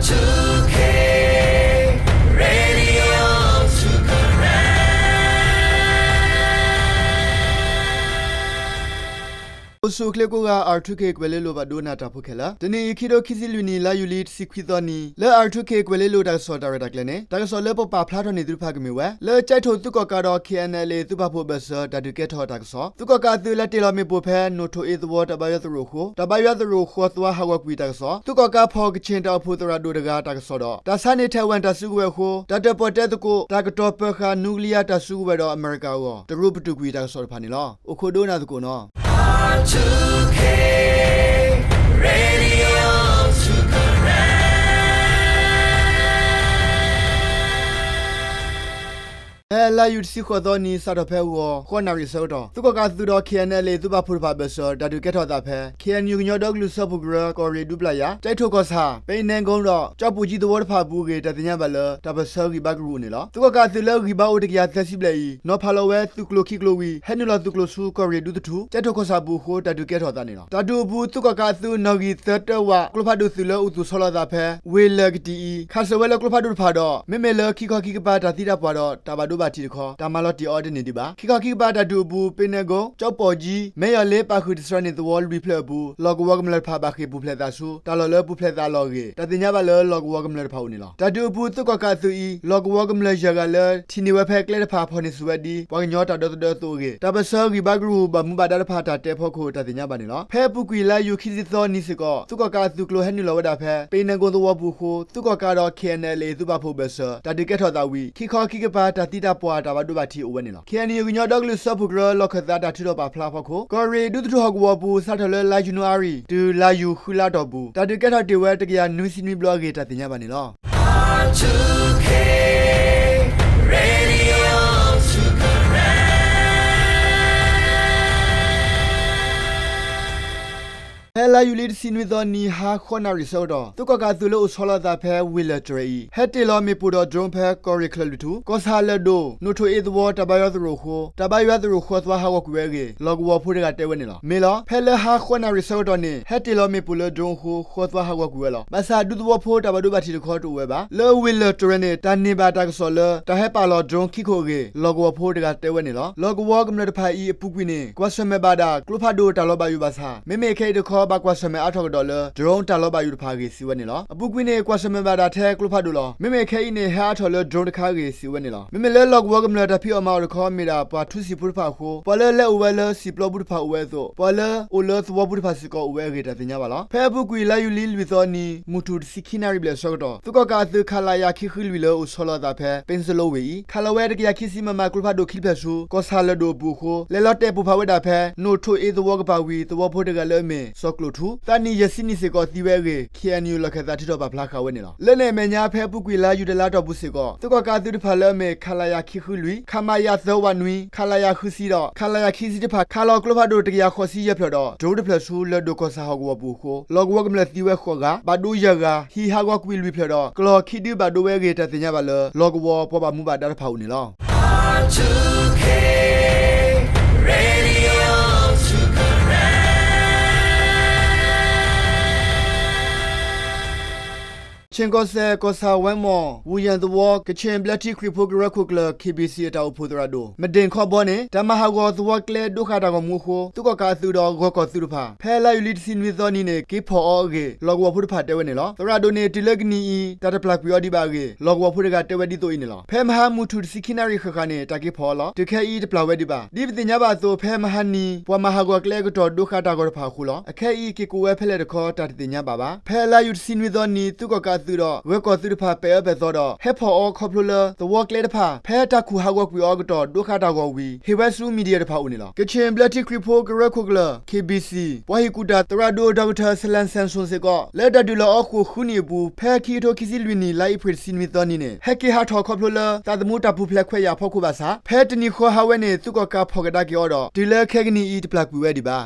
two K Radio two Karen အိၣ်ဆူၣ်အိၣ်ချ့ကိးဂၤ R two K ကွဲၤလ့လိၤဘၣ်ဒိကနၣ်တၢ်ဖိခဲလၢာ်, တနံၤအံၤ ခံထိခံဆံလွံၢ်နံၣ် လါယူၤလံ တဆံခွံသီနံၤ လၢ R two K ကွဲၤလ့လိၤတၢ်ကစီၣ်တၢ်ရဲၣ်တၢ်ကျဲၤန့ၣ် တၢ်ကစီၣ်လၢပပာ်ဖျါထီၣ်န့ၢ်သုတဖၣ်ကမ့ၢ်ဝဲ လၢကၠဲးထိၣ်သုးကီၣ်ကးဒီး K N L A သုးပာ်ဖှိၣ်အဘၢၣ်စၢၤ တၢ်ဒုးကဲထီၣ်တၢ်ကစီၣ်, သုးကီၣ်ကးအသုးလၢတ့ၢ်လီၤမ့ၣ်ပိၢ်ဖဲ နိၣ်ထိၣ်အ့သဝီတၢ်ဘါယွၤသရိာ်အဃိ တၢ်ဘါယွၤသရိာ်ဃီသွါဟးဂီၤကွံာ်တၢ်ကစီၣ်, သုးကီၣ်ကးဖီၣ်ကချ့ၣ်တၢ်အိၣ်ဖှိၣ်သရၣ်ဒိၣ်တဂၤတၢ်ကစီၣ်ဒီး တၢ်ဆါန့ၢ်ထဲၣ်ဝၣ်တၢ်စုကဝဲၤအဃိ တၢ်တၢၣ်ပီၣ်တဲသကိး တၢ်ကတီၤပၢဃာ် နူကလံယါတၢ်စုကဝဲၤဒီးအမဲရကၤအဂီၢ် တရူးပတုာ်ကွံာ်တၢ်ကစီၣ်တဖၣ်န့ၣ်လီၤ. အိၣ်ခိးဒိကနၣ်သကိးနီၤ. ဖဲလါယူၤတဆံဃိးသီနံၤ စးထီၣ်ဖဲဂီၤဃိးနၣ်ရံၣ်အဆၢကတီၢ် သုးကီၣ်ကးအသုးဒီး K N L A သုးပာ်ဖှိၣ်တဖၣ်အဘၢၣ်စၢၤ တၢ်ဒုးကဲထီၣ်အသးဖဲ K N U ကညီဒီကလုာ်စၢဖှိၣ်ကရၢ ကီၢ်ရ့ၣ်ဒူပျၢ်ယၤ ကၠဲးထိၣ်ကီၢ်ဆၣ် ပဲနဲကိဒီး ကၠီပိၣ်ကၠံသဝီတဖၣ်အပူၤအဂ့ၢ် တၢ်သ့ၣ်ညါဘၣ်လၢ တၢ်ပၢၢ်ဆၢဂံၢ်ဘါကရူၢ်အိၣ်န့ၣ်လီၤ. သုးကီၣ်ကးအသုးလၢဂံၢ်ဘါအိၣ်တကယၤသၢဆံဘျဲၣ်အံၤ နီၤဖးလီၤဝဲသုးကျိၤခံကျိၤဝံၤ ဟဲနုာ်လီၤသုးကျိၤဆူ ကီၢ်ရ့ၣ်ဒူသထူၣ် ကၠဲးထိၣ်ကီၢ်ဆၣ်အပူၤအဃိ တၢ်ဒုးကဲထီၣ်အသးန့ၣ်လီၤ. တၢ်ဒုးအပူၤ သုးကီၣ်ကးအသုးနီၣ်ဂံၢ်သၢတၢဝး ကျိဖးဒိၣ်သုးလၢအိၣ်သူၣ်ဆီလီၤအသးဖဲ ဝ့ၢ်လၢၢ်ကတံာ်အံၤ ခးဆၢဝဲလၢကျိဖးဒိၣ်တဖၣ်ဒီး မ့မ့ၢ်လၢခံခီခံကပၤတၢ်သံတၢ်ပှၢ်ဒီးတၢ်ဘၣ်ဒိဘၣ်ထံးတခီ တၢ်မၤလီၤတံၢ်အီၤတန့ၢ်ဒံးဘၣ်. ခံခီခံကပၤတၢ်ဒုးအပူၤ ပဲနဲကိ ကၠီပိၣ်ကၠံ မဲယီၢ်လ့ ပာ်ဃုာ်တစှၤန့ၢ်သဝီလွံၢ်ဖျၢၣ်အပူၤ လီၢ်ကဝီၤကမျၢၢ်တဖၣ်ဘၣ်ဃ့ၢ်ပူၤဖျဲးသးဆူ တၢ်လီၢ်လၢပူၤဖျဲးသးအလီၢ်အဂ့ၢ် တၢ်သ့ၣ်ညါဘၣ်လၢလီၢ်ကဝီၤကမျၢၢ်တဖၣ်အအိၣ်န့ၣ်လီၤ. တၢ်ဒုးအပူၤ သုးကီၣ်ကးအသုးအံၤ လီၢ်ကဝီၤကမျၢၢ်ယဲၢ်ဂၤလၢ ထံၣ်န့ၢ်ဝဲဖဲကျဲတဖၣ်ဖီၣ်န့ၢ်ဆူၣ်ဝဲဒ် ပှၤကညီတၢ်ဒီသဒၢအသိးအဂ့ၢ် တၢ်ပၢၢ်ဆၢဂံၢ်ဘါကရူၢ် ဘၣ်မူဘၣ်ဒါတဖၣ်တၢ်တဲဖီခိၣ် တၢ်သ့ၣ်ညါဘၣ်န့ၣ်လီၤ. ဖဲအပူၤကွံာ်လါယူၤခံဆံသီနံၤစ့ၢ်ကီး သုးကီၣ်ကးအသုးကျိၤဟဲနုာ်လီၤဝဲဒၣ်ဖဲ ပဲနဲကိသဝီပူၤအဃိ သုးကီၣ်ကးဒီး K N L A သုးပာ်ဖှိၣ်အဘၢၣ်စၢၤ တၢ်ဒုးကဲထီၣ်သးဝံၤ ခံခီခံကပၤတၢ်သံတၢ်ပှၢ်တၢ်ဘၣ်ဒိဘၣ်ထံးအိၣ်ဝဲန့ၣ်လီၤ. K N U ကညီဒီကလုာ်စၢဖှိၣ်ကရၢ လီၢ်ခၢၣ်သးတၢ်ထုးထီၣ်ပာ်ဖျါအဖီခိၣ် ကီၢ်ရ့ၣ်ဒူသထူၣ်ဟီၣ်ကဝီၤအပူၤ စးထီၣ်လၢလါယနူၤအါရံၤ တုၤလါယူၤဃုလါအတီၢ်ပူၤ တၢ်ဒုးကဲထီၣ်တ့ၢ်ဝဲတကယၤနွံဆံနွံဘျီအဂ့ၢ် တၢ်သ့ၣ်ညါဘၣ်န့ၣ်လီၤ. ဖဲလါယူၤလံတဆံနွံသီနံၤ ဟါဃိးနၣ်ရံၣ်အဆၢကတီၢ် သုးကီၣ်ကးအသုးလၢအိၣ်ဆီလီၤအသးဖဲဝ့ၢ်လၢၢ်တြဲၤအံၤ ဟဲတ့ၢ်လီၤမ့ၣ်ပိၢ်ဒီး drone ဖဲကီၢ်ရ့ၣ်ချၢၣ်လွံၢ်ထူၣ် ကီၢ်ဆၣ်လၢၢ်ဒိၣ် နိၣ်ထိၣ်အ့သဝီတၢ်ဘါယွၤသရိာ်အဃိ တၢ်ဘါယွၤသရိာ်ဃီသွါဟးဂီၤကွံာ်ဝဲအဂ့ၢ် လီၢ်ကဝီၤဖိတဂၤတဲဝဲန့ၣ်လီၤ. မ့ၢ်လီၤ ဖဲလၢဟါဃိးနၣ်ရံၣ်အဆၢကတီၢ်န့ၣ် ဟဲတ့ၢ်လီၤမ့ၣ်ပိၢ်လၢ drone အဃိ ဃီသွါဟးဂီၤကွံာ်ဝဲလီၤ. ဘၣ်ဆၣ်ဒူသဝီဖိတၢ်ဘၣ်ဒိဘၣ်ထံးတခီတအိၣ်ဝဲဘၣ်. လၢဝ့ၢ်လၢၢ်တြဲၤန့ၣ် တၢ်န့ၢ်ဘၣ်တၢ်ကစီၣ်လၢ တၢ်ဟဲပာ်လီၤ drone ခံခိၣ်အဂ့ၢ် လီၢ်ကဝီၤဖိတဂၤတဲဝဲန့ၣ်လီၤ. လီၢ်ကဝီၤကမျၢၢ်တဖၣ်အံၤအပူၤကွံာ်န့ၣ် ကွၢ်ဆၢၣ်မဲာ်ဘၣ်ဒၣ် ကျိဖးဒိၣ်တၢ်လီၤဘၣ်ယိၣ်ဘၣ်ဆၣ် မ့မ့ၢ်ခဲအံၤတခီ ဘၣ်ကွၢ်ဆၢၣ်မဲာ်အါထီၣ်ကဒီးလၢ drone တၢ်လီၤဘၣ်ယိၣ်တဖၣ်အဂ့ၢ် စံးဝဲန့ၣ်လီၤ. အပူၤကွံာ်န့ၣ် ကွၢ်ဆၢၣ်မဲာ်ဘၣ်ဒၣ်ထဲကျိဖးဒိၣ်လီၤ. မ့မ့ၢ်ခဲအံၤန့ၣ် ဟဲအါထီၣ်လၢ drone တခါအဂ့ၢ် စံးဝဲန့ၣ်လီၤ. မ့မ့ၢ်လၢလီၢ်ကဝီၤကမျၢၢ်တၢ်ဖံးအီၣ်မၤအီၣ်တခီ မ့ၢ်ဒၣ်ပှၤထူစံာ်ဖိတဖၣ်အဃိ ပှၤလၢလဲၤအိၣ်ဝဲလၢစံာ်ပျီပူၤတဖၣ်အိၣ်ဝဲအသိး ပှၤလၢအိၣ်လၢသဝီပူၤတဖၣ်စ့ၢ်ကီးအိၣ်ဝဲအဂ့ၢ် တၢ်သ့ၣ်ညါဘၣ်လီၤ. ဖဲအပူၤကွံာ် လါယူၤလံလွံၢ်သီနံၤ မုၢ်ထူၣ်တဆံခံနၣ်ရံၣ်ဘျဲၣ်အဆၢကတီၢ် သုးကီၣ်ကးအသုး ခလရ ခံဃုလွံၢ်လၢအိၣ်ဆီလီၤအသးဖဲ ပ့စလိဝ့ၢ်အံၤ ခးလီၤဝဲတကယၤခံဆံ မမ ကျိဖးဒိၣ်ခံဖျၢၣ်ဆူ ကီၢ်ဆၣ်လၢၢ်ဒိၣ်အပူၤအဃိ လဲၤလီၤတဲာ်ပိၢ်ဖးဝဲဒၣ်ဖဲ နိၣ်ထိၣ်အ့သဝီကပၤဝံၤ သဝီဖိတဂၤလၢအမ့ၢ် စီၤကျိၣ်ထူ သးနံၣ်ယဲၢ်ဆံနံၣ်စ့ၢ်ကီးသံဝဲအဂ့ၢ် K N U လီၢ်ခၢၣ်သးထုးထီၣ်ပာ်ဖျါဃာ်ဝဲန့ၣ်လီၤ. လၢန့ၣ်အမဲာ်ညါ ဖဲအပူၤကွံာ်လါယူၤတလါအတီၢ်ပူၤစ့ၢ်ကီး သုးကီၣ်ကးအသုးတဖၣ်လၢအမ့ၢ် ခလရ ခံဃုလွံၢ်, ခမရ သၢဝးနွံ, ခလရ ဃုဆံဒီး ခလရ ခံဆံတဖၣ် ခးလီၤကျိဖးဒိၣ်တကယၤဃိးဆံယဲၢ်ဖျၢၣ်ဒီး drone တဖျၢၣ်ဆူ လၢၢ်ဒိၣ်ကီၢ်ဆၣ်ဟီၣ်ကဝီၤပူၤအဃိ လီၢ်ကဝီၤကမျၢၢ်သံဝဲဃိးဂၤ, ဘၣ်ဒိယဲၢ်ဂၤ, ဟံၣ်ဟးဂီၤကွံာ်လွံၢ်ဖျၢၣ်ဒီး ကျီၢ်ခံဒုဘၣ်ဒိဝဲအဂ့ၢ် တၢ်သ့ၣ်ညါဘၣ်လၢ လီၢ်ကဝီၤပှၤဘၣ်မူဘၣ်ဒါတဖၣ်အအိၣ်န့ၣ်လီၤ. Chin ကီၢ်စဲၣ် ကီၢ်ဆၣ်ဝဲမီၢ် ဝူၤယၣ်သဝီ ကချ့ၣ်ဘျၢထံခရံာ်ဖိကရၢခိၣ်ကျၢၢ် K B C အတၢ်အိၣ်ဖှိၣ်သရၣ်ဒိၣ် မဒ့ၣ်ခီဘီန့ၣ် တၢ်မၤဟးဂီၤသဝီကျဲဒိဃာ်တၢ်ဂီၤမူအဃိ သုးကီၣ်ကးအသုးဒီးဂၢၤကီၢ်သုးတဖၣ် ဖဲလါယူၤလံတဆံနွံသီနံၤန့ၣ် က့ၤဖီၣ်အီၤအဂ့ၢ် လီၢ်ကဝီၤဖိတဖၣ်တဲဝဲန့ၣ်လီၤ. သရၣ်ဒိၣ်န့ၣ် တုၤလၢကနံၣ်အံၤ တၢ်တပျၢ်ကွံာ်အီၤဒံးဘၣ်အဂ့ၢ် လီၢ်ကဝီၤဖိတဂၤတဲဝဲဒ်သိးအံၤန့ၣ်လီၤ. ဖဲမဟါမုၢ်ထူၣ်တဆံခံနၣ်ရံၣ်ဃၣ်ဃၣ်န့ၣ် တၢ်က့ၤဖီၣ်အီၤလီၤ. တုၤခဲအံၤတပျၢ်ဝဲဒံးဘၣ်. ဒ်ပသ့ၣ်ညါဘၣ်အသိး ဖဲမဟါနံၤ ပှၤမၤဟးဂီၤကျဲအကတီၢ်ဒိဃာ်တၢ်ဂီၤတဖၣ်အဃိလီၤ. အခဲအံၤ က့ၤကိးဝဲဖဲလဲၣ်တခီ တၢ်တသ့ၣ်ညါဘၣ်ဘၣ်. ဖဲလါယူၤတဆံနွံသီနံၤ သုးကီၣ်ကးအသုးဒီး ဂၢၤကီၢ်သုးတဖၣ် ပဲာ်အၢပဲာ်သီဒီး ဟဲဖီၣ်အီၤခီဖျိလၢ သဝီကျဲတဖၣ် ဖဲတၢ်ခူၣ်ဟးဂီၤကွံာ်အီၤအကတီၢ် ဒိဃာ်တၢ်ဂီၤဝံၤ ဟ့ၣ်ဝဲဆူ media တဖၣ်အအိၣ်န့ၣ်လီၤ. ကချ့ၣ်ဘျၢထံခရံာ်ဖိကရၢခိၣ်ကျၢၢ် K B C ပှၤဟ့ၣ်ကူၣ်တၢ်သရၣ်ဒိၣ် ဒီကထၢၣ် စလၣ်စဲၣ်စိၣ်စ့ၢ်ကီး လၢတၢ်ဒုးလီၤအီၤဃိာ်ဃုနံၣ်အပူၤ ဖဲခံကထိခံဆံလွံၢ်နံၣ် လါအ့ဖြ့ၣ်တဆံနွံသီနံၤန့ၣ် ဟဲက့ၤဟးထီၣ်ခီဖျိလၢ သးသမူတၢ်ပူၤဖျဲးခွဲးယာ်အဖီခိၣ်ဘၣ်ဆၣ် ဖဲတနံၤဃီဟးဝဲန့ၣ် သုးကီၣ်ကးဖီၣ်ကဒါက့ၤအီၤဒီး တုၤလၢခဲကနံၣ်အံၤ တပျၢ်ကွံာ်ဝဲဒံးဘၣ်.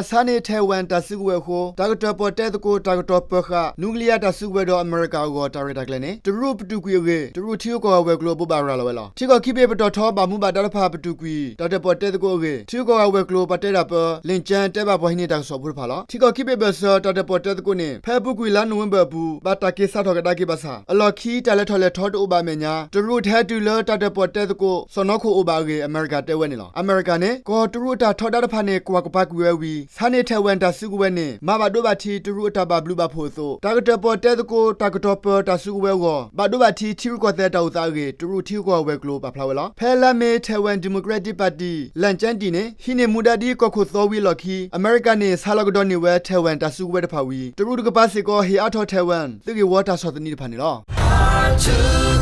ဆါန့ၢ် Taiwan တၢ်စုကဝဲၤအဃိ တၢ်ကတၢၢ်ပီၣ်တဲသကိး တၢ်ကတီၤပၢၤဃာ် nuclear တၢ်စုကဝဲၤဒီးအမဲရကၤအဂီၢ် တၢ်ရဲၣ်တၢ်ကျဲၤန့ၣ် တရူးပတုာ်ကွံာ်အဂ့ၢ် တရူးထံဂုၤကီၢ်ဂၤဝဲၤကျိၤ ဘိးဘၣ်ရၤလီၤဝဲလီၤ. ထံကီၢ်ခံဘ့ၣ်ပတီၢ်ထီ ဘၣ်မူဘၣ်ဒါတဖၣ်ပတုာ်ကွံာ် တၢ်တၢၣ်ပီၣ်တဲသကိးအဂ့ၢ် ထံဂုၤကီၢ်ဂၤဝဲၤကျိၤ ပှၤတဲတၢ်ပၢ Lin Jian တဲဘၣ်ပှၤဟံးန့ၢ်တၢ်ကစီၣ်ဖိတဖၣ်လီၤ. ထံကီၢ်ခံဘ့ၣ်ဘၢၣ်စၢၤ တၢ်တၢၣ်ပီၣ်တဲသကိးန့ၣ် ဖဲအပူၤကွံာ်လါနိၣ်ဝ့ဘၢၣ်အပူၤ ဘၣ်တၢ်က့ၤစးထီၣ်ကဒါက့ၤဘၣ်ဆၣ် အလီၢ်ခံတၢ်လဲၤထီၣ်လဲၤထီတအိၣ်ဘၣ်အမဲာ်ညါ တရူးတဟဲတုၤလၢတၢ်တၢၣ်ပီၣ်တဲသကိး စီၢ်နီၤခိၣ်အိၣ်ဘၣ်အဂ့ၢ် အမဲရကၤတဲဝဲန့ၣ်လီၤ. အမဲရကၤန့ၣ် ကီၢ်တရူးအတၢ်ထီဒါတဖၣ်န့ၣ် ကွၢ်ကပၤကွံာ်ဝဲဝံၤ ဆါန့ၢ် Taiwan တၢ်စုကဝဲၤန့ၣ် မၤဘၣ်ဒိဘၣ်ထံး တရူးအတၢ်ဘၣ်ဘျုးဘၣ်ဖှိၣ်အသိး တၢ်ကတၢၣ်ပီၣ်တဲသကိး တၢ်ကတီၤပၢၤတၢ်စုကဝဲၤအဂီၢ် ဘၣ်ဒိဘၣ်ထံးထံရူၢ်ကီၢ်သဲးတၢ်အိၣ်သးအဂ့ၢ် တရူးထံဂုၤကီၢ်ဂၤဝဲၤကျိၤပာ်ဖျါဝဲလီၤ. ဖဲလါမ့ၤ Taiwan Democratic Party Lin Jian ဒံၣ်န့ၣ် ဟံးန့ၢ်မူဒါဒ်ကီၢ်ခိၣ်သီဝံၤအလီၢ်ခံ အမဲရကၤန့ၣ် ဆါလီၤကဒီးန့ၢ်ဝဲ Taiwan တၢ်စုကဝဲၤတဖၣ်ဝံၤ တရူးတကပၤစ့ၢ်ကီး ဟ့ၣ်အါထီၣ် Taiwan သုးဂ့ၢ်ဝီတၢ်ဆီၣ်သနံးတဖၣ်န့ၣ်လီၤ.